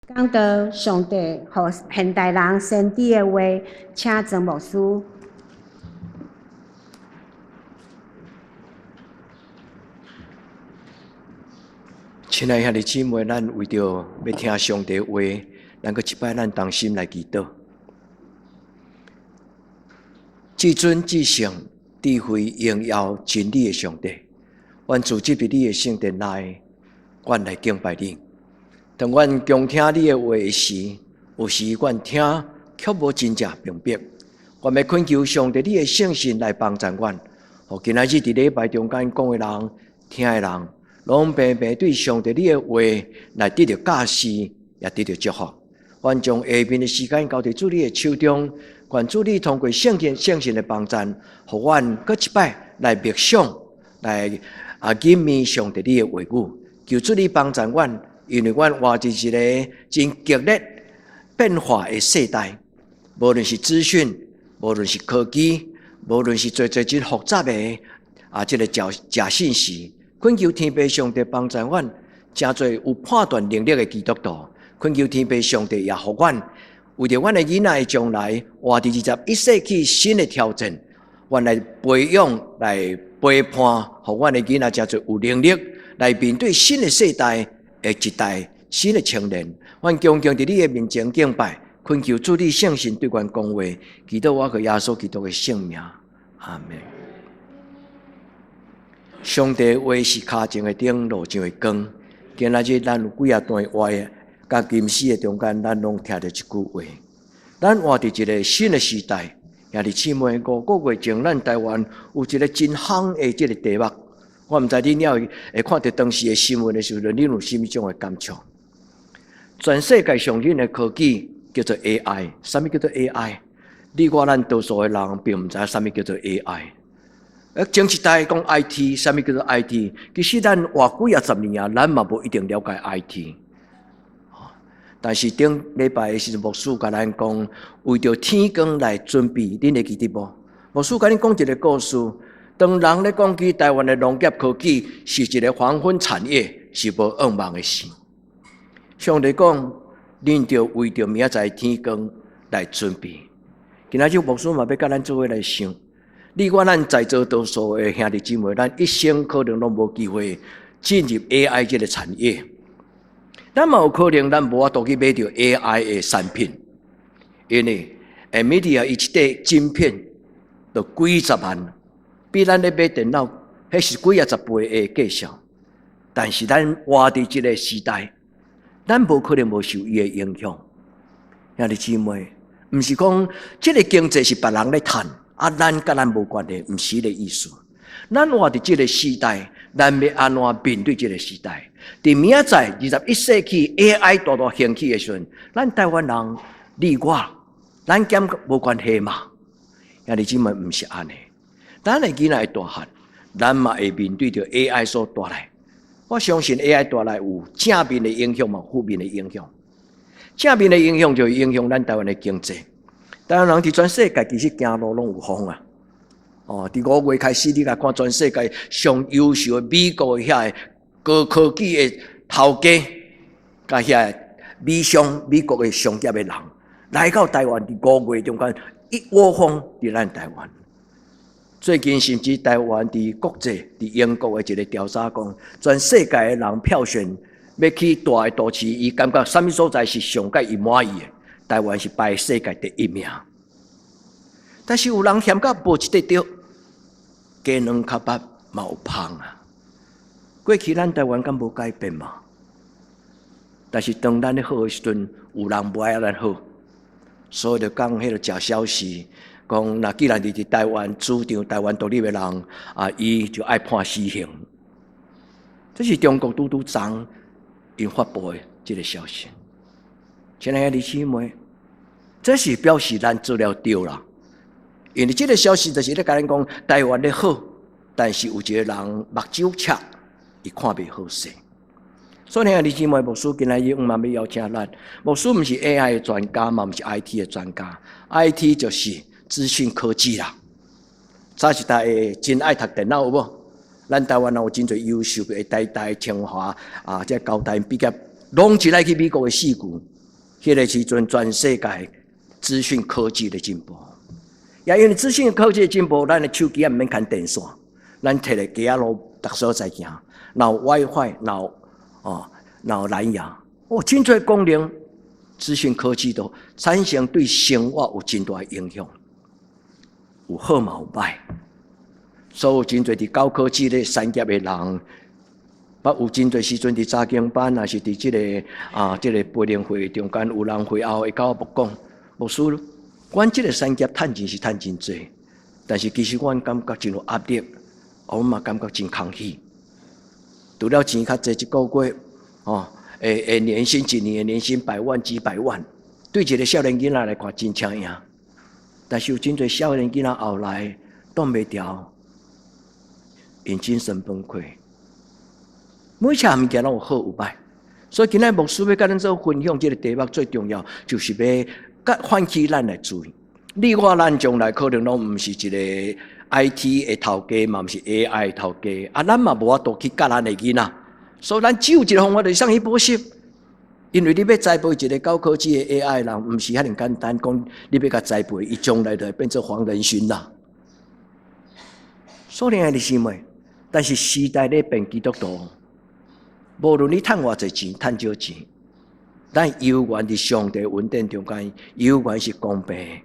講到上帝予現代人先知的話，請曾牧師。親愛兄弟姊妹，咱為著欲聽上帝話，咱閣一擺，咱同心來祈禱。至尊至聖、智慧、榮耀、真理的上帝，阮聚集佇你的聖殿內，阮來敬拜你。當阮恭聽你的話時，有時阮聽卻無真正明白。阮欲懇求上帝你的聖神來幫助阮，予今仔日佇禮拜中間講的人、聽的人，攏平平對上帝你的話來得著教示，也得著祝福。阮將下面的時間交佇主你的手中，願主你通過聖經聖神的幫助，予阮閣一擺來默想，來吟味上帝你的話語。求主你幫助阮，因為阮活佇一个真激烈變化的世代，無論是資訊，無論是科技，無論是濟濟真複雜的這个假假信息，懇求天父上帝幫助阮，成做有判斷能力的基督徒。懇求天父上帝也予阮，為著阮的囡仔的將來，活佇21世紀新的挑戰，阮來培養、來陪伴，予阮的囡仔成做有能力來面對新的世代的一代新的青年。阮恭敬佇你的面前敬拜，懇求主你聖神對阮講話，祈禱我靠耶穌基督的聖名，阿們。上帝話是跤前的燈，路上的光。今仔日咱有幾仔段話，佮金詩的中間，咱攏聽著這句話。咱活佇一个新的時代，兄弟姊妹，5個月前，咱台灣有一个真夯的這个題目。我毋知恁了會看著當時的新聞的時陣，恁有啥物種的感觸？全世界上興的科技叫做 AI，啥物叫做 AI？你我咱多數的人並毋知啥物叫做 AI。前一代講 IT，啥物叫做 IT？其實咱活幾仔十年啊，咱嘛無一定了解 IT。但是頂禮拜的時陣，牧師共咱講，為著天光來準備，恁會記得無？牧師共恁講一个故事，當人咧講起台灣的農業科技是一个黃昏產業，是無願望的事。上帝講，恁著為著明仔載天光來準備。今仔日牧師嘛欲佮咱做伙來想，你我咱在座多數的兄弟姊妹，咱一生可能攏無機會進入 AI 這个產業。咱嘛有可能，咱無法度去買著 AI 的產品，因為 NVIDIA 伊一塊晶片著幾十萬，比咱咧買電腦，彼是幾仔十倍的價數。但是咱活佇這个時代，咱無可能無受伊的影響。兄弟姊妹，毋是講這个經濟是別人咧趁，咱佮咱無關係，毋是彼个意思。咱活佇這个時代，咱欲按怎面對這个時代？佇明仔載21世紀 AI 大大興起的時陣，咱台灣人，你我，咱敢無關係嗎？兄弟姊妹，毋是按呢。咱的囡仔會大漢，咱嘛會面對著 AI 所帶來。我相信 AI 帶來有正面的影響嘛，負面的影響。正面的影響就會影響咱台灣的經濟。台灣人佇全世界其實行路攏有風啊！哦，佇5月開始，你來看全世界上優秀的美國的遐个高科技的頭家，佮遐个美商、美國的商業的人來到台灣，佇5月中間一窩蜂佇咱台灣。最近甚至台灣佇國際、佇英國的一个調查講，全世界的人票選欲去蹛的都市，伊感覺啥物所在是上蓋伊滿意的，台灣是排世界第一名。但是有人嫌甲無一塊對，雞卵較白嘛有芳啊。過去咱台灣敢無改變嘛？但是當咱咧好的時陣，有人無愛咱好，所以就講彼个假消息，講若既然佇佇台灣主張台灣獨立的人，伊就愛判死刑。這是中國拄拄昨𪜶發布的這个消息。親愛的姊妹，這是表示咱做了對啦。因為這个消息就是咧共咱講台灣咧好，但是有一个人目睭赤，伊看袂好勢。所以兄弟姊妹，牧師今仔日嘛欲邀請咱，牧師毋是 AI 的專家，嘛毋是 IT 的專家，IT 就是資訊科技啦。早一代的真愛讀電腦有無？咱台灣人有真濟優秀的台大、清華啊，這交大畢業，攏是來去美國的四強。彼个時陣全世界資訊科技的進步，也因為資訊科技的進步，咱的手機也毋免牽電線，咱提咧街仔路逐所在行，若有 WiFi，若有藍牙，哦，真濟功能，資訊科技都產生對生活有真大的影響，有好嘛有歹，所以真濟佇高科技咧產業的人，捌有真濟時陣佇查經班，抑是佇這個培靈會中間，有人會後會佮我講，牧師，阮這個產業趁錢是趁真濟，但是其實阮感覺真有壓力，我嘛感覺真空虛。除了錢較濟，一個月，哦，會年薪一年的年薪百萬幾百萬，對一個少年囡仔來看真請贏。但是有真濟少年囡仔後來擋袂牢，𪜶精神崩潰。每項物件攏有好有歹，所以今仔牧師欲佮恁做分享這個題目，最重要就是欲佮喚起咱來注意。你我咱將來可能攏毋是一個 IT 的頭家，嘛毋是 AI 的頭家，啊，咱嘛無法度去教咱的囡仔，所以咱只有一個方法，就是送去補習。因為你欲栽培一個高科技的 AI 人，毋是遐爾簡單，講你欲共栽培，伊將來就會變做黃仁勳啦。所以你想袂？但是時代咧變，基督徒，無論你趁偌濟錢，趁少錢，咱猶原佇上帝恩典中間，猶原是公平。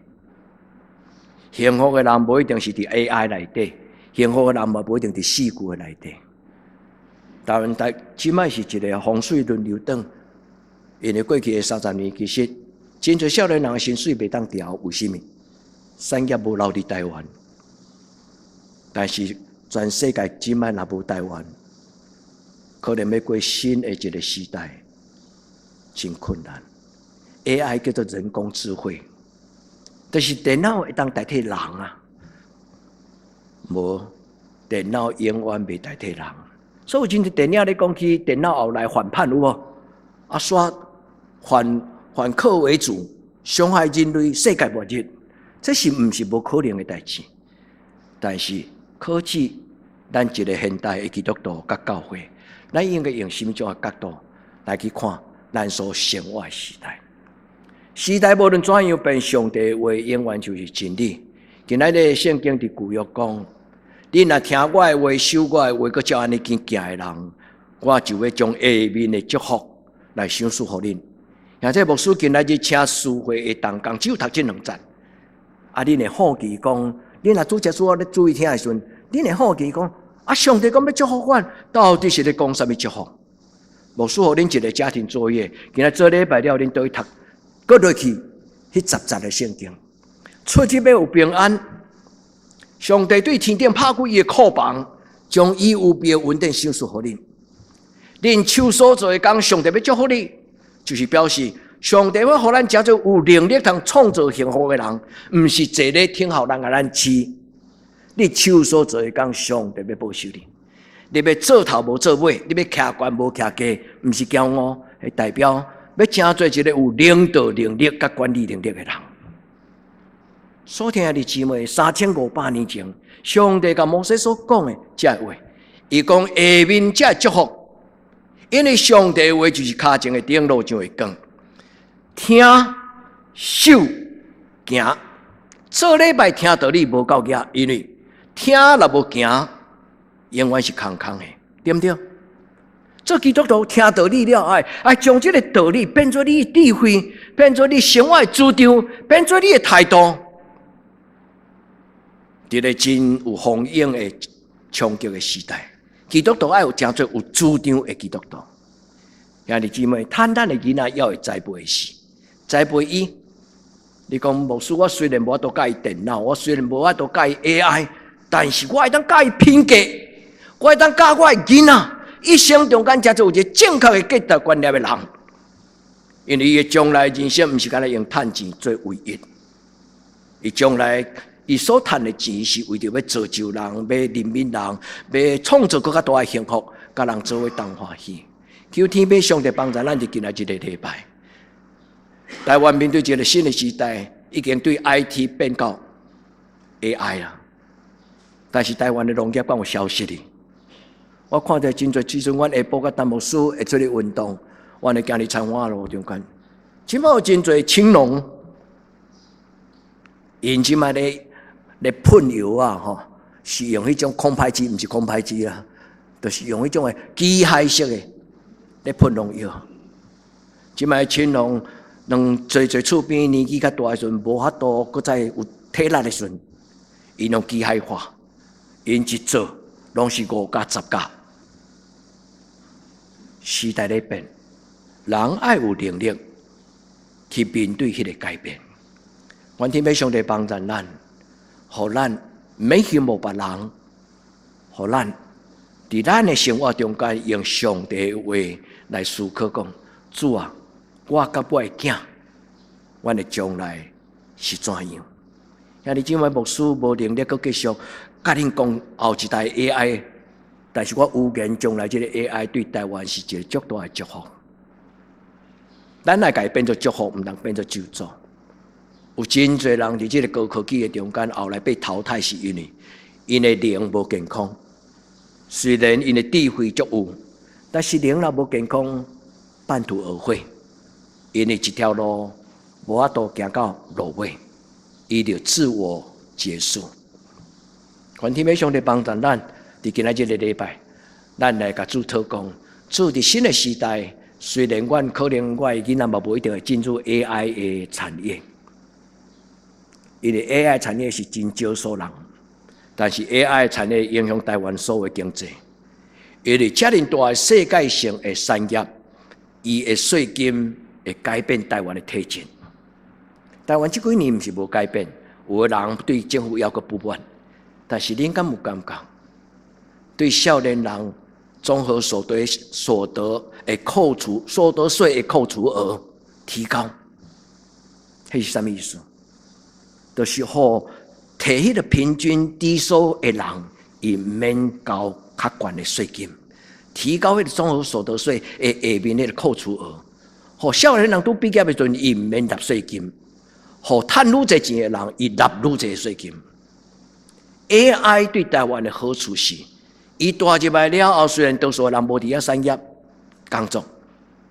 幸福的人無一定是佇 AI 內底，幸福的人嘛無一定佇4G 的內底。台灣台這擺是一個風水輪流轉，因為過去的30年，其實真濟少年人的薪水袂當調，為啥物？產業無留佇台灣，但是全世界這擺若無台灣，可能欲過新的一個時代，真困難。AI 叫做人工智慧，就是電腦會當代替人啊？無，電腦永遠袂代替人。所以真濟電影咧講起電腦後來反叛有無？啊，煞反客為主，傷害人類，世界末日，這是毋是無可能的代誌？但是科技，咱一個現代的基督徒佮教會，咱應該用啥物種的角度來去看咱所生活的時代？時代無論怎樣變，上帝話永遠就是真理。今仔日聖經佇舊約講：恁若聽我的話，守我的話，閣照按呢行的人，我就欲將下面的祝福來賞賜予恁。而且牧師今仔日請司會的同工，只有讀這兩節。啊，恁會好奇講，恁若拄則拄仔咧注意聽的時陣，恁會好奇講，啊，上帝講欲祝福阮，到底是咧講啥物祝福？牧師予恁一個家庭作業，今仔做禮拜了，恁倒去讀，閣落去彼10節的聖經，出去欲有平安。上帝對天頂拍開伊的庫房，將伊有備的恩典賞賜予恁。恁手所做的工，上帝欲祝福你，就是表示上帝欲予咱成做有能力通創造幸福的人，毋是坐咧聽候人共咱飼。你手所做的工，上帝欲保守你。你欲做頭無做尾，你欲徛懸無徛低，毋是驕傲，係代表欲成做一個有領導能力佮管理能力的人。所聽的姊妹，3500年前，上帝共摩西所講的這話，伊講下面這祝福，因為上帝話就是跤前的燈，路上的光。聽、守、行，做禮拜聽道理無夠額，因為聽若無行，永遠是空空的，對毋對？做基督徒聽道理了，愛將這個道理變做你的智慧，變做你生活的主張，變做你的態度。佇咧真有風湧的衝擊的時代，基督徒愛有成做有主張的基督徒。兄弟姊妹，趁咱的囡仔猶會栽培時，栽培伊。你講牧師，我雖然無法度教伊電腦，我雖然無法度教伊 AI，但是我會當教伊品格，我會當教我的囡仔一生中間成做有一個正確的價值觀念的人。因為伊的將來人生毋是干焦用趁錢做唯一，伊將來伊所趁的錢是為著欲造就人，欲憐憫人，欲創造閣較大的幸福，佮人做伙同歡喜。求天父上帝幫助咱，佇今仔這個禮拜，台灣面對一個新的時代，已經對 IT 變到 AI 啦。但是台灣的農業敢有消失哩？我看著真濟時陣，阮下晡佮陳牧師會出去運動，阮的行佇田灣路中間，這擺有真濟青農，𪜶這擺咧噴藥啊，吼，是用彼種空拍機，毋是空拍機啦，就是用彼種的機械式的咧噴農藥。這擺青農，當濟濟厝邊年紀較大的時陣，無法度閣再有體力的時陣，𪜶用機械化，𪜶一做攏是五工十工。時代咧變，人愛有能力去面對彼個改變。願天父上帝幫助咱，予咱毋免羨慕別人，予咱佇咱的生活中間用上帝的話來思考講：主啊，我佮我的囝，阮的將來是怎樣？兄弟姊妹，牧師無能力閣繼續共恁講後一代 AI，但是我預言將來這個 AI 對台灣是一個足大的祝福。咱愛共伊變做祝福，毋通變做咒詛。有真濟人佇這個高科技的中間，後來被淘汰，是因為𪜶的靈無健康。雖然𪜶的智慧足有，但是靈若無健康，半途而廢。因為一條路無法度行到落尾，伊就自我結束。願天父上帝幫助咱，佇今仔這個禮拜，咱來共主禱告。主，佇新的時代，雖然阮可能我的囡仔嘛無一定會進入 AI 的產業，因為 AI 產業是真少數人，但是 AI 產業影響台灣所有經濟，因為遮爾大的世界性的產業，伊的稅金會改變台灣的體質。台灣這幾年毋是無改變，有的人對政府猶閣不滿，但是恁敢有感覺？對少年人綜合所得的扣除所得稅的扣除額提高，彼是啥物意思？就是予提彼個平均低收的人，伊毋免交較懸的稅金，提高彼個綜合所得稅的下面彼個扣除額，予少年人拄畢業的時陣，伊毋免納稅金，予趁愈濟錢的人，伊納愈濟稅金。AI 對台灣的好處是，伊帶入來了後，雖然多數人無佇遐產業工作，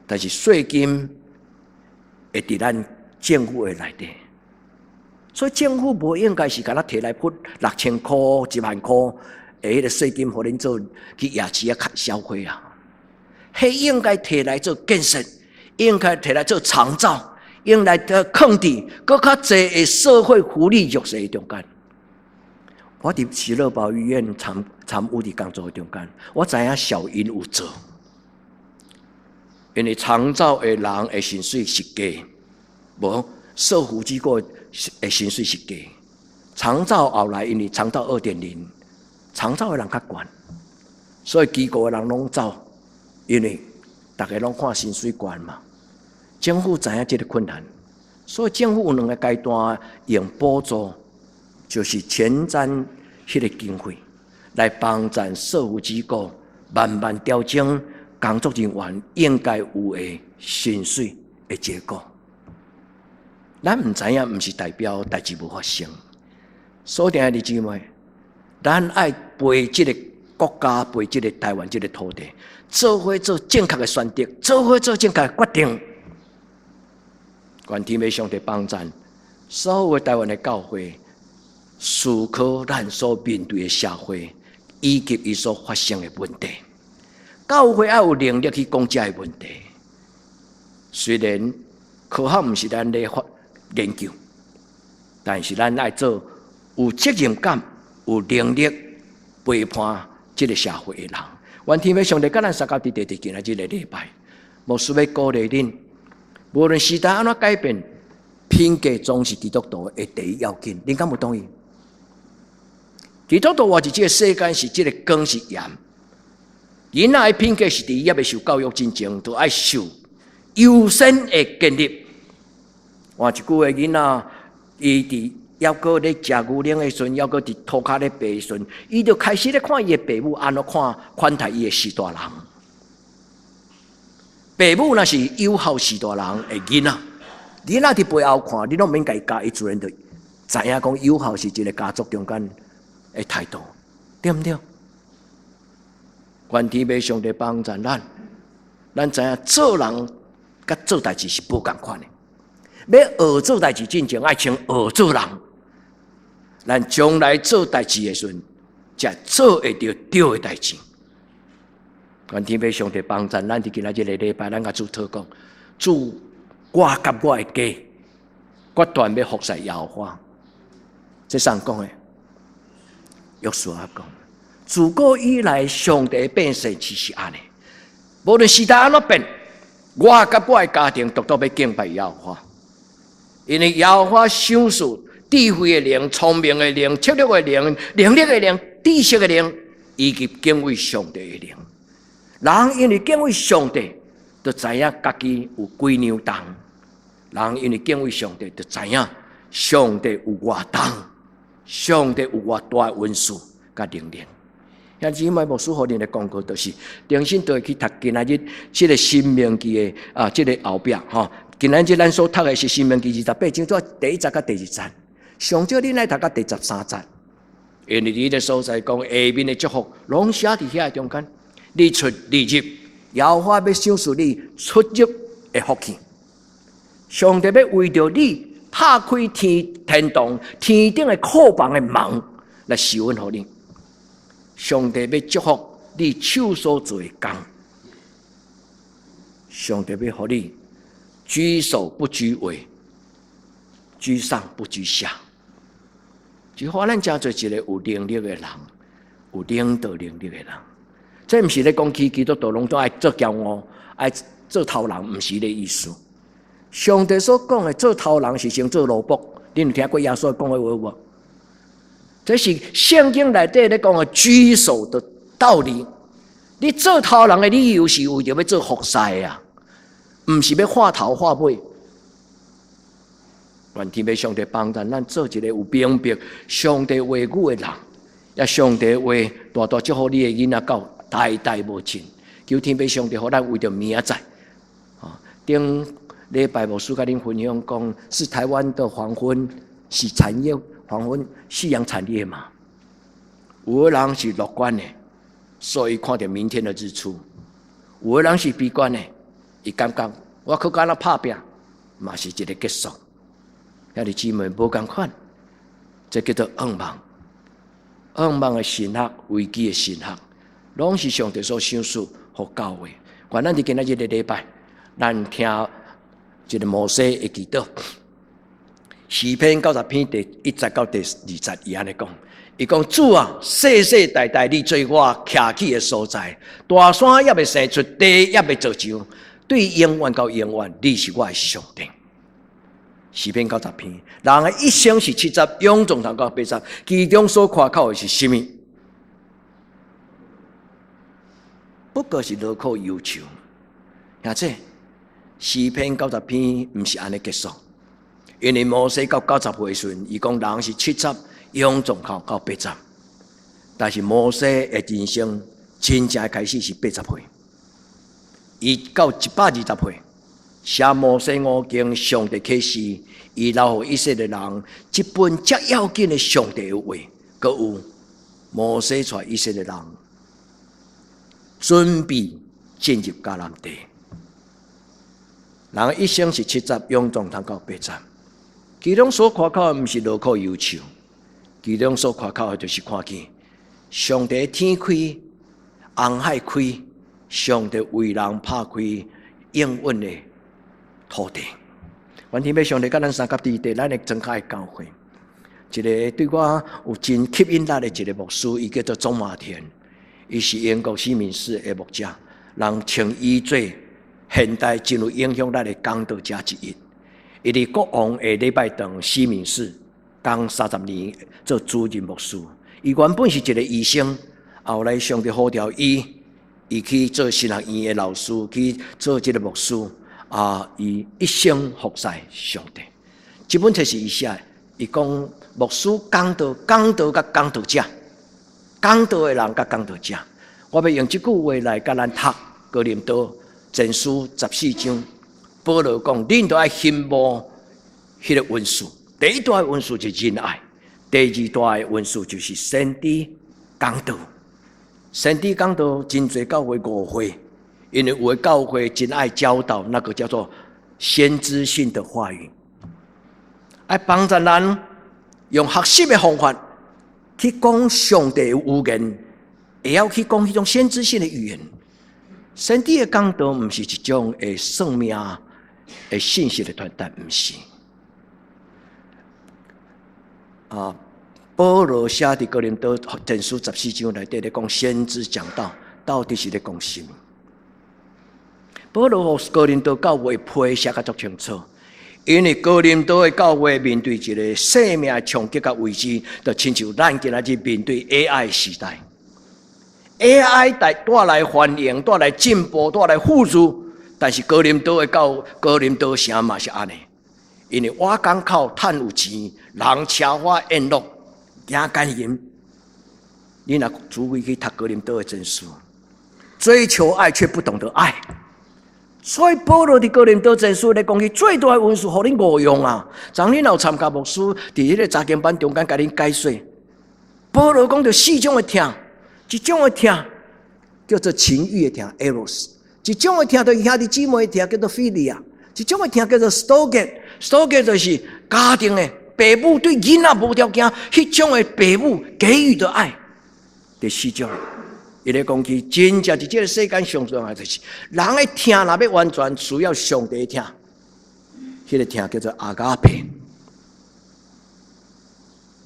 但是稅金會佇咱政府的內底，所以政府無應該是干焦提來付6000箍、1萬箍的彼個稅金，予恁做去夜市仔消費啊！彼應該提來做建設，應該提來做長照，應該囥佇閣較濟的社會福利弱勢中間。我佇喜樂堡醫院參與佇工作的中間，我知影小英有做，因為長照的人的薪水是低，無社福機構的薪水是低。長照後來因為長照2.0，長照的人較懸，所以機構的人攏走，因為逐家攏看薪水懸嘛。政府知影這個困難，所以政府有兩個階段用補助。就是前瞻彼個經費來幫助社福機構慢慢調整工作人員應該有的薪水的結構。咱毋知影，毋是代表代誌無發生。所以，兄弟姊妹，咱愛陪這個國家，陪這個台灣這個土地，做伙做正確的選擇，做伙做正確的決定。願天父上帝幫助所有台灣的教會，思考咱所面對的社會，以及伊所發生的問題。教會愛有能力去講這个問題。雖然科學毋是咱咧發研究，但是咱愛做有責任感、有能力陪伴這個社會的人。願天父上帝佮咱相佮佇佇今仔這個禮拜，牧師欲鼓勵恁，無論時代按怎改變，品格總是基督徒的第一要緊。恁敢有同意？基督徒活佇這個世間是這個光是鹽。囡仔的品格是佇伊猶未受教育之前，就愛受優先的建立。換一句話，囡仔伊佇猶閣咧食牛奶的時陣，猶閣佇塗跤咧爬的時陣，伊就開始咧看伊的爸母按怎看款待伊的序大人。爸母若是友好序大人的囡仔，囡仔佇背後看，你攏免共伊教，伊自然就知影講友好是一個家族中間的態度，對毋對？願天父上帝幫助咱，咱知影做人佮做代誌是無仝款的。欲學做代誌進前，愛先學做人。咱將來做代誌的時陣，才做會著對的代誌。願天父上帝幫贊咱佇今仔日這個禮拜，咱共主禱告，主，我佮我的家，決斷欲服侍耶和華。這啥人講的？約書亞講，自古以來，上帝變勢就是按呢。無論時代按怎變，我佮我的家庭獨獨欲敬拜耶和華。因為耶和華賞賜智慧的靈、聰明的靈、策略的靈、能力的靈、知識的靈，以及敬畏上帝的靈。人因為敬畏上帝，就知影家己有幾兩重；人因為敬畏上帝，就知影上帝有偌重，上帝有偌大的恩賜佮能力。兄弟姊妹，牧師予恁的功課就是，重新倒去讀今仔日這個申命記的啊，這個後壁吼。今仔日咱所讀的是申命記28章，做第一節佮第二節。上少恁愛讀到第13節，因為佇彼个所在講下面的祝福，攏寫佇遐中間。你出你入，耶和華欲賞賜你出入的福氣。上帝欲為著你拍開天天堂天頂的庫房的門來施恩予你。上帝欲祝福你手所做的工。上帝欲予你居首不居尾，居上不居下。就予咱成做一個有能力的人，有領導能力的人。這毋是咧講起基督徒攏總愛做驕傲，愛做頭人，毋是這意思。上帝所講的做頭人是先做奴僕，恁有聽過耶穌講的話無？這是聖經內底咧講的居首的道理。你做頭人的理由是為著欲做服侍啊，毋是欲畫頭畫尾。願天父上帝幫助咱做一個有明白上帝話語的人，也上帝話大大祝福你的囡仔到代代無盡。求天父上帝予咱為著明仔載。啊，頂禮拜牧師共恁分享講，是台灣的黃昏，是產業黃昏，夕陽產業嘛。有的人是樂觀的，所以看著明天的日出；有的人是悲觀的，伊感覺我閣敢若拍拚，嘛是一個結束。兄弟姊妹無仝款，這叫做向望。向望的神學，危機的神學，攏是上帝所賞賜予教會。願咱佇今仔日這個禮拜，咱聽一個摩西的祈禱，詩篇90篇第1節到第2節，伊按呢講：伊講主啊，世世代代你做我徛起的所在，大山猶未生出，地猶未造就，對永遠到永遠，你是我的上帝。詩篇九十篇，人的一生是七十，勇壯通到八十，其中所誇口的是啥物？不過是勞苦憂愁。兄弟，詩篇九十篇毋是按呢結束，因為摩西到90歲時陣，伊講人是七十，勇壯到八十，但是摩西的人生真正開始是80歲，伊到120歲。寫摩西五經，上帝啟示，伊留予以色列人這本遮要緊的上帝的話，閣有摩西帶以色列人準備進入迦南地。人一生是七十，勇壯通到八十。其中所誇口的毋是勞苦憂愁，其中所誇口的就是看見上帝天開，紅海開，上帝為人拍開應允的土地。願天父上帝佮咱相佮佇佇咱的莊腳的教會，一個對我有真吸引力的一個牧師，伊叫做鍾馬田，伊是英國西敏寺的牧者，人稱伊做現代真有影響力的講道者之一。伊佇國王的禮拜堂西敏寺講30年做主任牧師。伊原本是一個醫生，後來上帝呼召伊，伊去做神學院的老師，去做這個牧師。啊！伊一生服侍上帝。這本冊是伊寫的，伊講牧師講道、講道佮講道者，講道的人佮講道者。我欲用這句話來共咱讀哥林多前書14章。保羅講：恁著愛欣慕彼个恩賜。第一大的恩賜就是仁愛，第二大的恩賜就是先知講道。先知講道真濟教會誤會。因為有的教會真愛教導那個叫做先知性的話語，愛幫助咱用學習的方法去講上帝的預言，會曉去講彼種先知性的語言。先知的講道毋是一種會算命的信息的傳達，毋是。啊，保羅寫佇哥林多前書14章內底咧講先知講道，到底是咧講啥物？保羅予哥林多教會批寫甲足清楚，因為哥林多的教會面對一個生命的衝擊佮危機，就親像咱今仔日面對 AI 時代。AI 帶來繁榮，帶來進步，帶來富足，但是哥林多的教哥林多城嘛是按呢，因為挖港口趁有錢，人奢華宴樂，行奸淫。你若注意去讀哥林多的前書，追求愛卻不懂得愛。所以保羅佇哥林多前書咧講，伊最大的恩賜，予恁誤用啊！昨昏若有參加牧師佇彼个查經班中間共恁解說，保羅講著四種的疼，一種的疼叫做情欲的疼（eros），一種的疼就是兄弟姊妹的疼，叫做 philia；一種的疼叫做 storge，storge 就是家庭的爸母對囡仔無條件，彼種的爸母給予的愛。第四種，伊咧講起真正佇這个世間上重要就是人的疼若欲完全需要上帝的疼，彼个疼叫做 agape。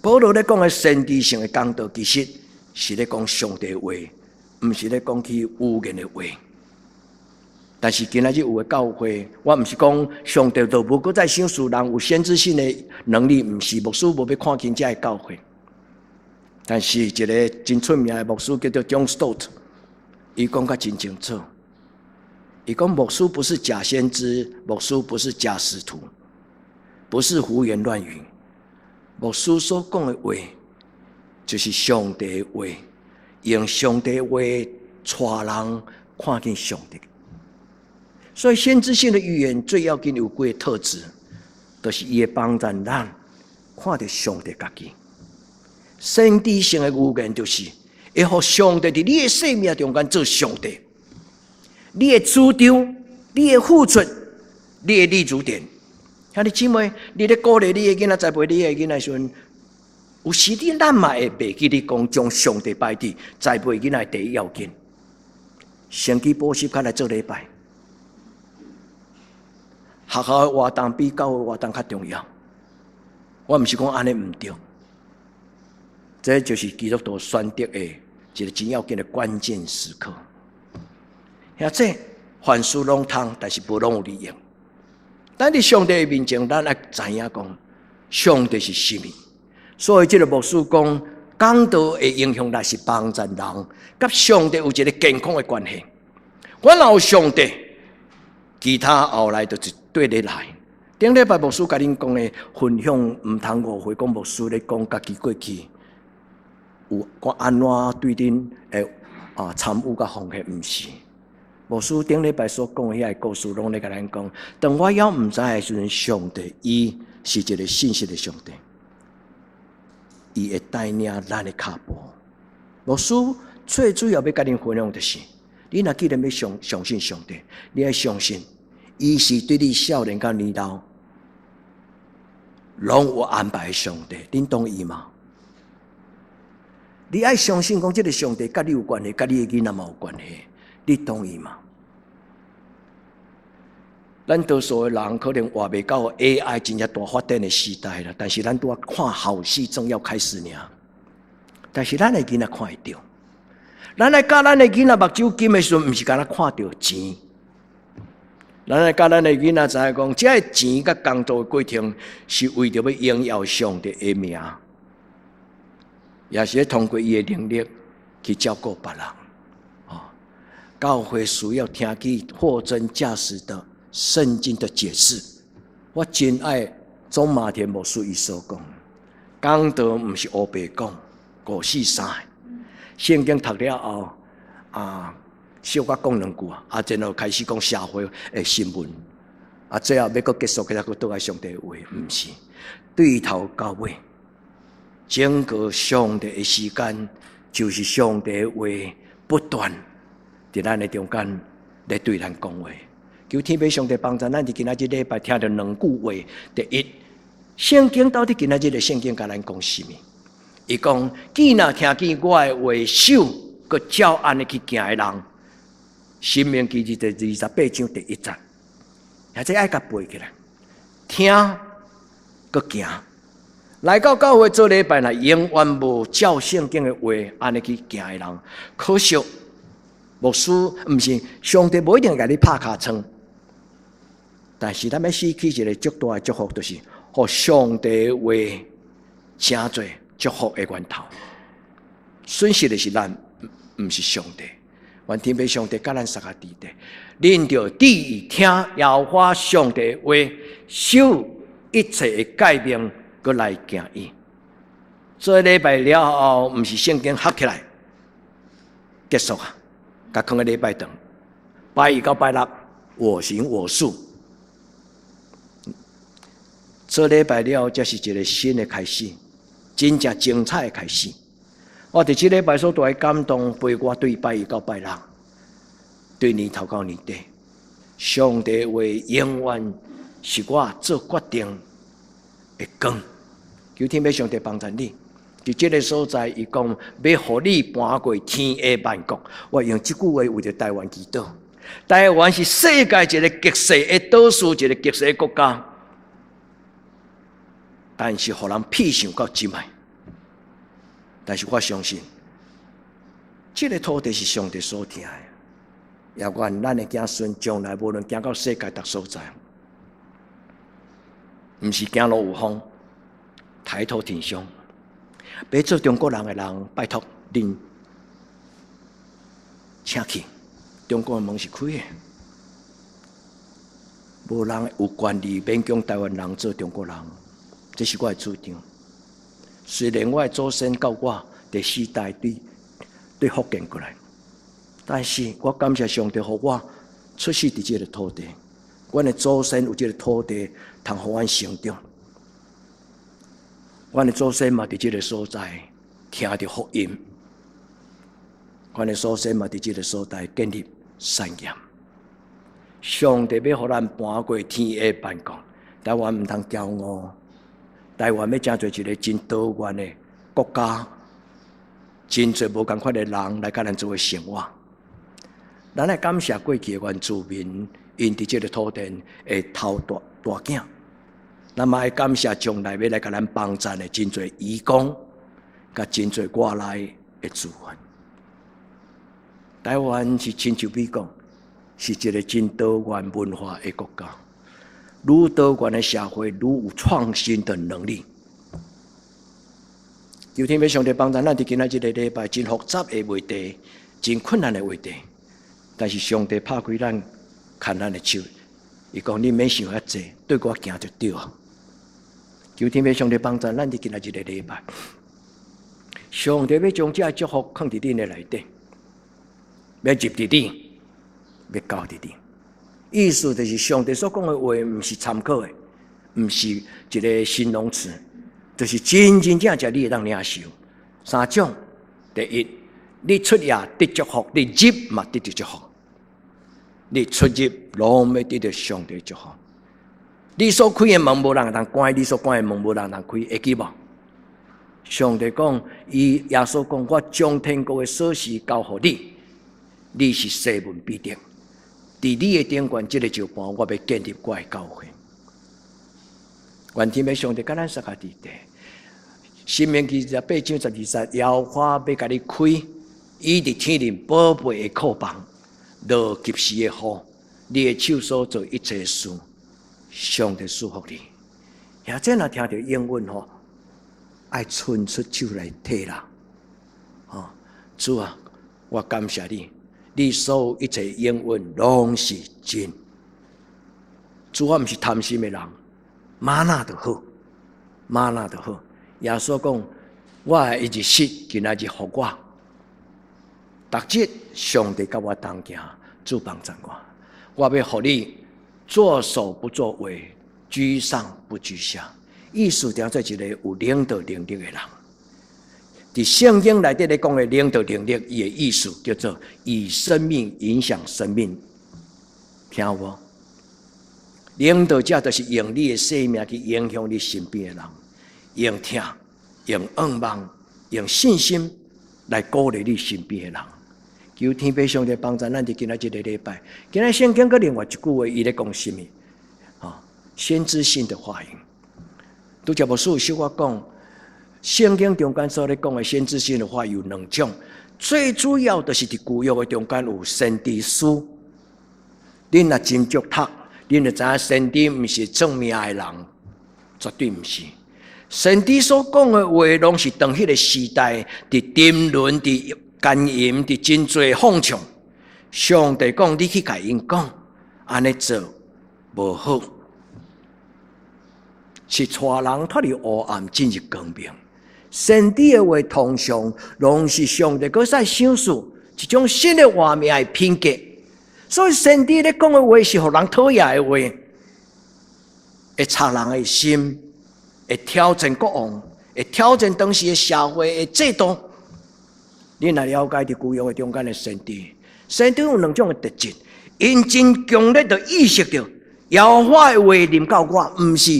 保羅咧講的先知性的講道，其實是咧講上帝話，毋是咧講起預言的話。但是今仔日有的教會，我毋是講上帝就無閣再賞賜人有先知性的能力，毋是牧師無欲看輕遮的教會。但是一个真出名的牧師叫做 John Stott，伊講甲真清楚。伊講牧師不是假先知，牧師不是假使徒，不是胡言亂語。牧師所講的話，就是上帝的話，用上帝的話帶人看見上帝。所以先知性的預言最要緊有幾個特質，就是伊會幫助咱看著上帝家己。先知性的預言就是會予上帝佇你的生命中間做上帝，你的主張、你的付出、你的立足點。兄弟姊妹，你咧鼓勵你的囡仔，栽培你的囡仔時陣，有時你咱嘛會袂記得講將上帝擺佇栽培囡仔第一要緊。先去補習，較來做禮拜。學校的活動比教會活動較重要。我毋是講按呢毋對，這就是基督徒選擇的一個真要緊的關鍵時刻。兄弟，凡事攏通，但是無攏有利用。咱佇上帝的面前，咱愛知影講，上帝是啥物。所以這个牧師講，講道的影響力是幫助人，佮上帝有一个健康的關係。我若有上帝，其他後來就是對你來。頂禮拜牧師共恁講的分享，毋通誤會，講牧師咧講家己過去有我按怎對恁的參與佮奉獻，毋是。牧師頂禮拜所講的遐個故事，攏咧共咱講。當我猶毋知的時陣，上帝伊是一个信實的上帝，伊會帶領咱的跤步。牧師最主要欲共恁分享就是，你若既然欲相信上帝，你愛相信，伊是對你少年到年老，攏有安排的上帝，恁同意嗎？你愛相信講，這个上帝佮你有關係，佮你的囡仔嘛有關係，你同意嗎？咱多數的人可能活袂到 AI 真正大發展的時代啦，但是咱拄仔看好戲正要開始爾。但是咱的囡仔看會著，咱來教咱的囡仔目睭金的時陣，毋是干焦看著錢。咱來教咱的囡仔知影講，這个錢佮工作的過程是為著欲榮耀上帝的名，也是通過伊的能力去照顧別人。哦，教會需要聽見貨真價實的聖經的解釋。我真愛鍾馬田牧師伊所講，講道毋是烏白講，五四三。聖經讀了後，啊，小可講兩句啊，啊，然後開始講社會的新聞，啊，最後欲閣結束，閣倒來上帝話，毋是對頭到尾，整個上帝的時間就是上帝的話不斷佇咱的中間來對咱講話。求天父上帝幫助咱，佇今仔這禮拜聽著兩句話。第一，聖經到底今仔日的聖經共咱講啥物？伊講，既若聽見我的話守，閣照按呢去行的人，申命記第28章第1節，或者愛共背起來，聽閣行。來到教會做禮拜，若永遠無照聖經的話按呢去行的人，可惜牧師毋是上帝無一定共你拍尻瘡，但是咱欲失去一个足大的祝福，就是予上帝的話成做祝福的源頭。損失的是咱，毋是上帝。願天父上帝佮咱相佮佇咧，恁著注意聽耶和華上帝的話，守一切的誡命，閣來行伊。做禮拜了後，毋是聖經合起來結束啊，共囥佇禮拜堂，拜一到拜六，我行我素。做禮拜了後，才是一个新的開始，真正精彩的開始。我佇這禮拜所大的感動，陪我對拜一到拜六，對年頭到年底，上帝話永遠是我做決定的光。求天父上帝幫助你，佇這个所在，伊講欲予你搬過天下萬國。我用這句話為著台灣祈禱。台灣是世界一个極細的島嶼，一个極細的國家，但是予人痞想到這擺。但是我相信，這个土地是上帝所疼的，也願咱的子孫將來無論行到世界逐所在，毋是行路有風，抬頭挺胸。欲做中國人的人，拜託恁，請去，中國的門是開的，無人有權利勉強台灣人做中國人，這是我的主張。雖然我的祖先佮我第四代對福建過來，但是我感謝上帝，予我出世佇這个土地，阮的祖先有這个土地通予阮成長，阮的祖先嘛佇這个所在聽著福音，阮的祖先嘛佇這个所在建立產業。上帝欲予咱搬過天下萬國，台灣毋通驕傲。台灣欲成做一个真多元的國家，真濟無仝款的人來佮咱做伙生活。咱愛感謝過去的原住民，𪜶佇這个土地的頭大大囝。咱嘛愛感謝將來欲來共咱幫贊的真濟移工，佮真濟外來的資源。台灣是親像美國，是一个真多元文化的國家。愈多元的社會，愈有創新的能力。求天父上帝幫助咱，佇今仔這个禮拜真複雜的話題，真困難的話題，但是上帝拍開咱，牽咱的手，伊講你免想遐濟，對我行就對啊。求天父上帝幫助咱，佇今仔這个禮拜，上帝欲將這祝福囥佇恁的內底，欲入佇你，欲交佇你。意思就是上帝所講的話，毋是參考的，毋是一个形容詞，就是真真正正你會當領受。三種，第一，你出也得祝福，你入嘛得著祝福。你出入攏欲得著上帝祝福。你所開的門無人會當關，你所關的門無人會當開，會記無？上帝講，伊耶穌講，我將天國的鎖匙交予你，你是西門彼得。佇你的頂懸，這个石盤，我欲建立我的教會。願天父上帝佮咱相佮佇咧。申命記28章12節，耶和華欲共你開，伊佇天頂寶貝的庫房，落及時的雨，你的手所做一切事，上帝賜福你。兄弟若聽著應允吼，愛伸出手來提啦。吼，主啊，我感謝你。你所有一切應允攏是真。主，我毋是貪心的人，嗎哪就好，嗎哪就好。耶穌講，我的一日食今仔日予我，逐日上帝佮我同行，主幫助我。我欲予你作首不作尾，居上不居下。意思就做一个有領導能力的人。佇聖經內底咧講的領導能力，伊的意思叫做以生命影響生命，聽有無？領導者就是用你的生命去影響你身邊的人，用疼，用仰望，用信心來鼓勵你身邊的人。求天父上帝幫助咱佇今仔這個禮拜。今仔聖經閣另外一句話，伊咧講啥物？啊，先知性的話語。拄才牧師有小可講，聖經中間所咧講的先知性的話有兩種，最主要就是佇舊約的中間有先知書。恁若真足讀，恁就知影先知毋是算命的人，絕對毋是。先知所講的話，攏是當彼個時代佇沉淪、佇奸淫、佇真濟風潮。上帝講，你去共𪜶講，按呢做無好，是帶人脫離黑暗進入光明。先知的話通常攏是上帝閣再賞賜一種新的活命的品格。所以先知咧講的話是予人討厭的話，會插人的心，會挑戰國王，會挑戰當時的社會的制度。你若了解佇舊約的中間的先知，先知有兩種的特質，𪜶真強烈的意識著，耶和華的話臨到我，毋是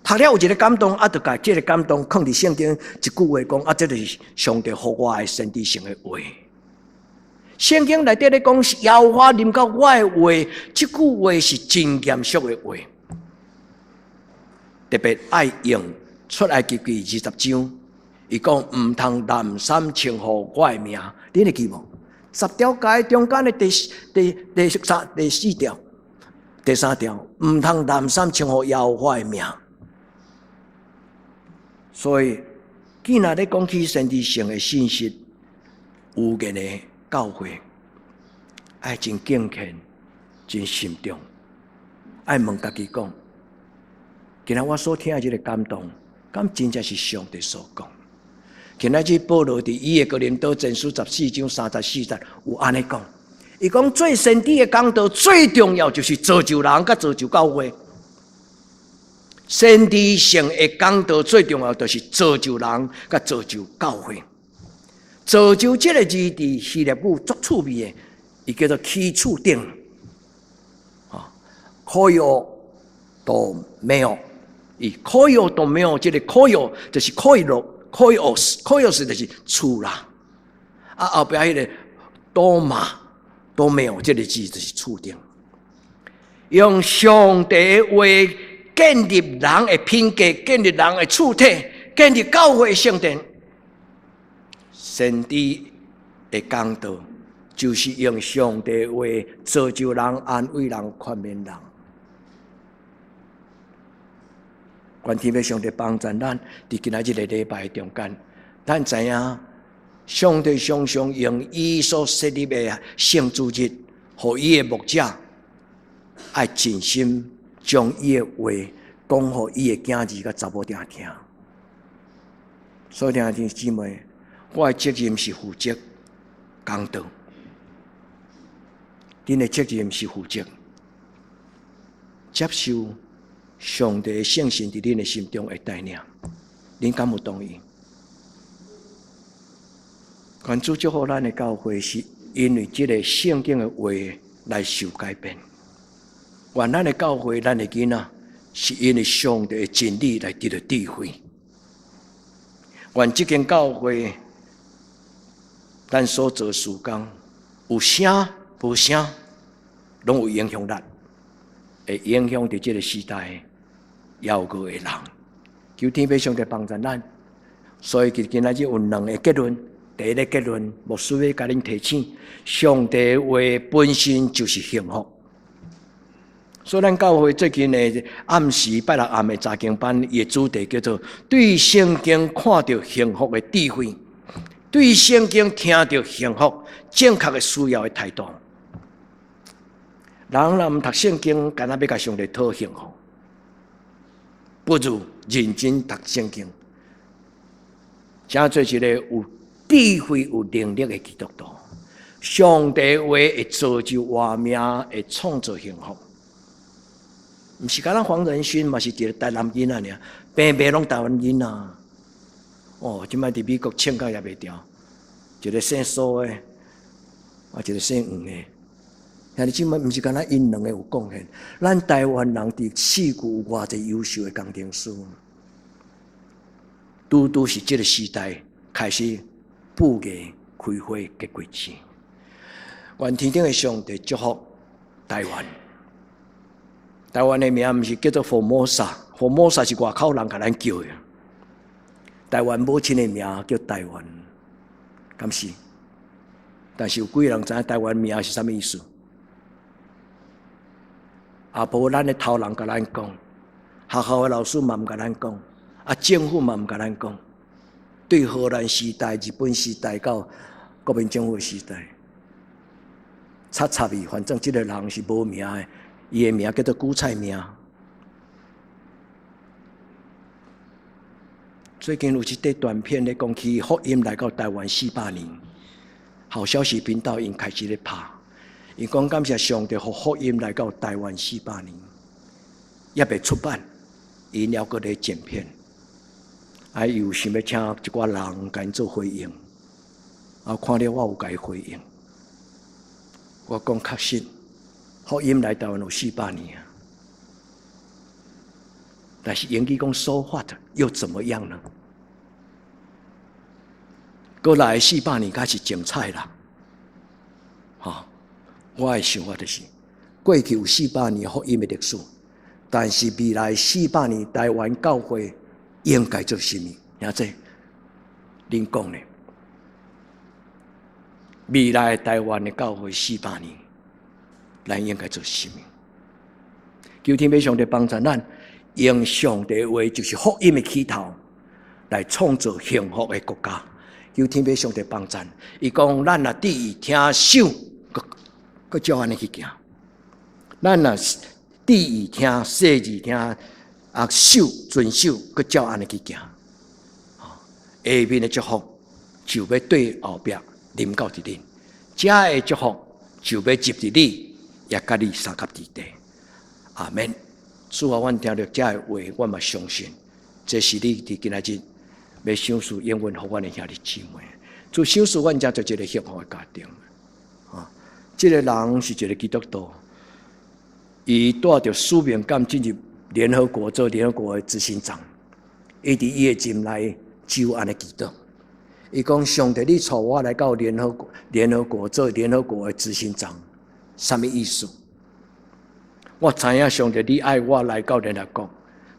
讀了有一個感動，啊，就共這個感動囥佇聖經一句話講，啊，這就是上帝予我的先知性的話。聖經內底咧講，耶和華臨到我的話，這句話是真嚴肅的話，特別愛用出埃及記20章，伊講毋通濫三稱呼我的名，恁會記無？十條誡中間的第三、第四條、第三條，毋通濫三稱呼耶和華的名。所以，既然咧講起先知性的信息，預言的教會，愛真敬虔、真慎重，愛問家己講：今仔我所聽的這個感動，敢真正是上帝所講？今仔日保羅佇伊的哥林多前書14章34節有按呢講，伊講做先知的講道最重要就是造就人，佮造就教會。先知性的講道最重要就是造就人，佮造就教會。造就這個字佇希臘語足趣味的，伊叫做起厝頂，啊，oikodomeo，伊 oikodomeo，這個 oiko 就是 oikos，oikos，oikos 就是厝啦。啊，後壁彼個 doma，domeo 這個字就是厝頂，用上帝話建立人的品格，建立人的厝體，建立教會聖殿。先知的講道就是用上帝話造就人、安慰人、勸勉人。願天父上帝幫助咱，佇今仔日個禮拜中間，咱知影上帝常常用伊所設立的聖主日，予伊的牧者愛盡心將伊的話講予伊的囝兒佮查某囝聽。所以，兄弟姊妹，我的責任是負責講道，恁的責任是負責接受上帝的聖神佇恁的心中的帶領，恁敢有同意？願主祝福咱的教會，是因為這個聖經的話來受改變。願咱的教會，咱的囡仔，是因為上帝的真理來得到智慧。願這間教會，咱所做事工有聲無聲，攏有影響力，會影響佇這個時代猶閣的人。求天父上帝幫助咱。所以，今仔日有兩個結論。第一個結論，牧師欲共恁提醒：上帝話本身就是幸福。所以，咱教會最近的暗時拜六暗的查經班，伊的主題叫做“對聖經看著幸福的智慧”，對聖經聽著幸福正確的需要的態度。人若毋讀聖經，敢若欲共上帝討幸福，不如認真讀聖經，成做一個有智慧、有能力的基督徒。上帝話會造就活命，會創造幸福。毋是敢若黃仁勳嘛是一個台南囡仔爾，平平攏台灣囡仔。哦，這擺佇美國穿甲也袂牢，一個姓蘇的，啊，一個姓黃的。兄弟姊妹，毋是干焦𪜶兩个有貢獻，咱台灣人佇四界有偌濟優秀的工程師，拄拄是這个時代開始布藝開花結果子。願天頂的上帝祝福台灣。台灣的名毋是叫做 Formosa，Formosa 是外口人共咱叫的。台灣母親的名叫台灣，敢是？但是有幾个人知影台灣名是啥物意思？啊，無咱的頭人共咱講，學校的老師嘛毋共咱講，啊，政府嘛毋共咱講。對荷蘭時代、日本時代到國民政府的時代，插插伊，反正這个人是無名的，伊的名叫做古菜名。最近有一塊短片咧講起福音來到台灣400年，好消息頻道𪜶開始咧拍，𪜶講感謝上帝，予福音來到台灣四百年，猶未出版，𪜶猶閣咧剪片，啊，伊有想欲請一寡人共𪜶做回應，啊，看了我有共伊回應，我講確實，福音來台灣有四百年啊，但是英語講 so what 又怎麼樣呢？過來四百年才是精彩啦，吼！我的想法就是，過去有四百年福音的歷史，但是未來四百年台灣教會應該做啥物？兄弟，恁講咧？未來台灣的教會四百年，咱應該做啥物？求天父上帝幫助咱，用上帝話就是福音的起頭，來創造幸福的國家。求天父上帝幫贊，伊講咱若注意聽守，閣閣照按呢去行。咱若注意聽細膩聽啊守遵守，閣照按呢去行。下面的祝福就欲對後壁臨到佇恁，遮的祝福就欲入佇你，也佮你相佮佇地。阿們。主啊，阮聽著遮的話，我嘛相信，這是你佇今仔日欲賞賜應允予阮的兄弟姊妹。主賞賜阮遮做一个幸福的家庭。啊，這个人是一个基督徒，伊帶著使命感進入聯合國做聯合國的執行長。伊佇伊的任內就按呢祈禱，伊講上帝，你帶我來到聯合國做聯合國的執行長，啥物意思？我知影上帝你愛我來到聯合國，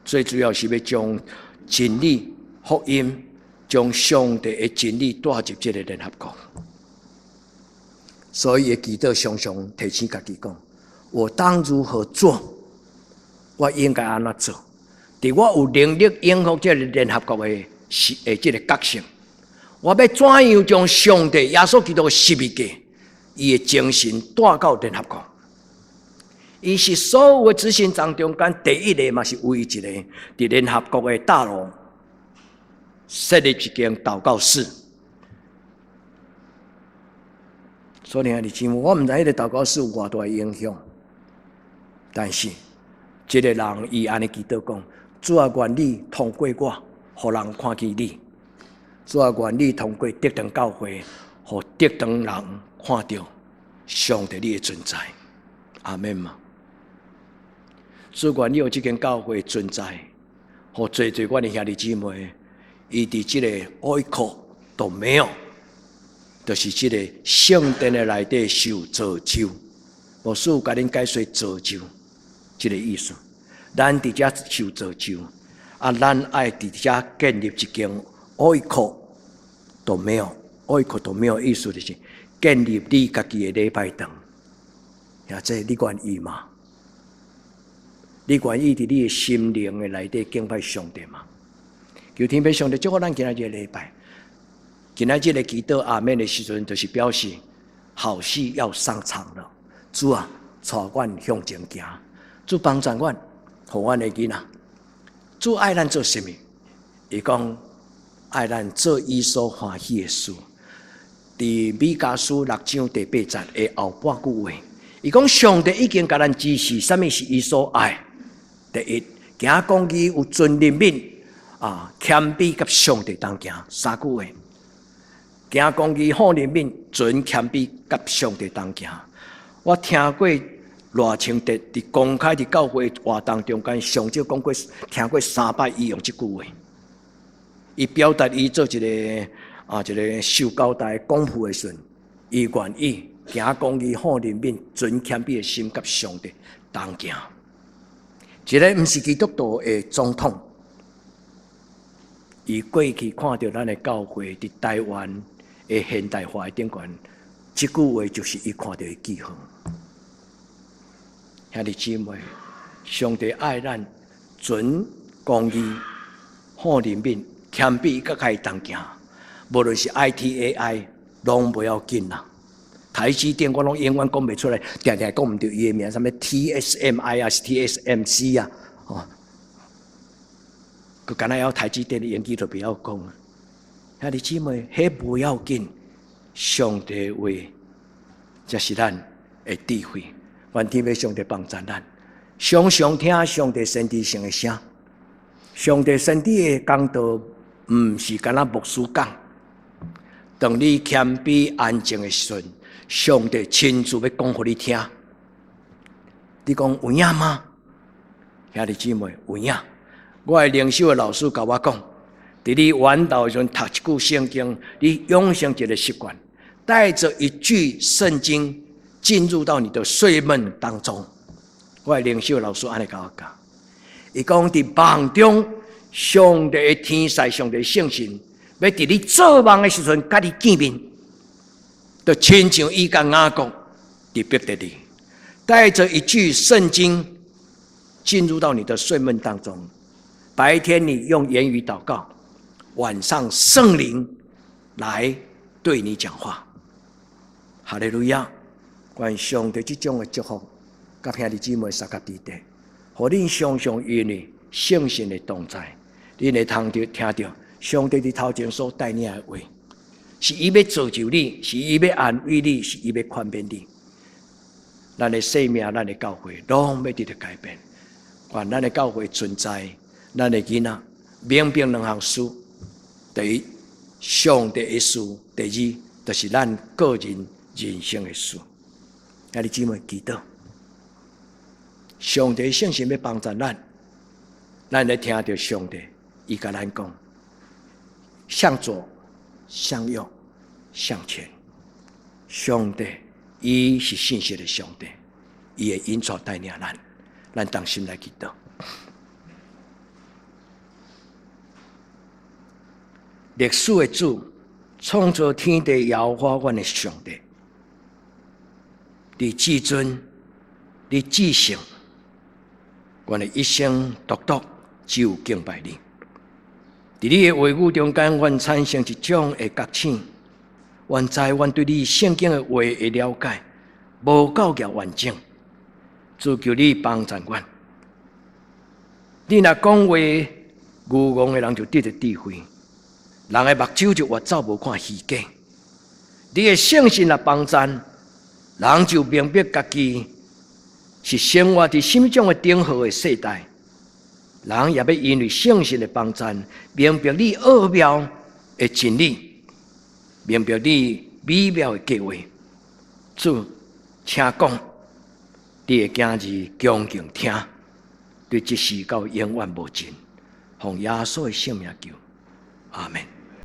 最主要是欲將真理、福音，將上帝的真理帶入這个聯合國。所以，伊祈禱常常提醒家己講：我當如何做？我應該按怎做？佇我有能力影響這个聯合國的是的這个角色，我欲怎樣將上帝耶穌基督的十字架，伊的精神帶到聯合國？伊是所有的執行長中間第一个，嘛是唯一一个，佇聯合國的大樓設立一間禱告室。所以兄弟姊妹，我毋知彼个禱告室有偌大的影響，但是這个人伊按呢祈禱講：主啊，願你通過我，予人看見你；主啊，願你通過竹塘教會，予竹塘人看著上帝你的存在。阿們嘛。主願你予這間教會存在，予濟濟阮的兄弟姊妹，伊佇這个 oikodomeo，就是這个聖殿的內底受造就。牧師有共恁解說造就這个意思。咱佇遮受造就，啊，咱愛佇遮建立一間 oikodomeo，oikodomeo 意思就是建立你家己的禮拜堂。兄弟你願意嗎？你願意佇你的心靈的內底敬拜上帝嗎？求天父上帝祝福咱今仔日禮拜，今仔日的祈禱阿們的時陣，就是表示好戲要上場了。主啊，帶阮向前行，主幫助阮，予阮的囡仔。主愛咱做啥物？伊講愛咱做伊所歡喜的事。佇彌迦書六章第八節的後半句話，伊講上帝已經共咱指示，啥物是伊所愛。第一，行公義有存憐憫啊，謙卑佮上帝同行。三句話，行公義、好憐憫、存謙卑佮上帝同行。我聽過賴清德佇公開佇教會活動中間，上少講過聽過三擺伊用這句話。伊表達伊做一个啊一个受交代講父的時陣，伊願意行公義、好憐憫、存謙卑的心，佮上帝同行。一个毋是基督徒的總統，伊過去看著咱的教會佇台灣的現代化的頂懸，這句話就是伊看著的記號。兄弟姊妹，上帝愛咱，存公義、好憐憫、謙卑，佮伊同行。無論是 IT、AI，攏無要緊啦。台積電我攏永遠講袂出來，定定講毋著伊的名，啥物 TSMI 啊，是 TSMC 啊，哦，閣敢若曉台積電的英語都袂曉講啊。兄弟姊妹，彼無要緊，上帝話才是咱的智慧。願天父上帝幫助咱，常常聽上帝先知性的聲。上帝先知的講道，毋是干焦牧師講。當你謙卑安靜的時陣，上帝親自欲講予你聽。你講有影嗎？兄弟姊妹，有影。我的靈修的老師共我講，佇你晚禱的時陣讀一句聖經，你養成一个習慣，帶著一句聖經進入到你的睡夢當中。我的靈修老師按呢共我教，伊講佇夢中，上帝的天使、上帝聖神，欲佇你做夢的時陣，佮你見面，就親像伊佮雅各佇伯特利，帶著一句聖經進入到你的睡夢當中。白天你用言語禱告，晚上聖靈來對你講話。哈利路亞！願上帝這種的祝福，佮兄弟姊妹相佮弟弟，予恁常常因為聖神的同在，恁會通著聽著上帝佇頭前所帶領的話，是伊欲造就你，是伊欲安慰你，是伊欲寬免你。咱的生命，咱的教會，攏欲得著改變。願咱的教會存在，咱的囡仔明白兩項事：第一，上帝的事；第二，就是咱個人人生的事。兄弟姊妹祈禱，上帝聖神欲幫助咱，咱來聽著上帝，伊共咱講：向左、向右、向前。上帝，伊是信實的上帝，伊會引導帶領咱，咱同心來祈禱。歷史的主，創造天地耶和華阮的上帝，你至尊，你至聖，阮的一生獨獨只有敬拜你。佇你的話語中間，阮產生一種的覺醒。阮知阮對你聖經的話的了解無夠額完整，主求你幫助阮。你若講話，愚戇的人就得著智慧，人的目睭就越走無看虛假。你的聖神若幫贊，人就明白家己是生活佇啥物種的頂好的世代。人也欲因為聖神的幫贊，明白你奧妙的真理，明白你美妙的計劃。主，請講，你的囝兒恭敬聽，對這時到永遠無盡，奉耶穌的聖名求，阿門。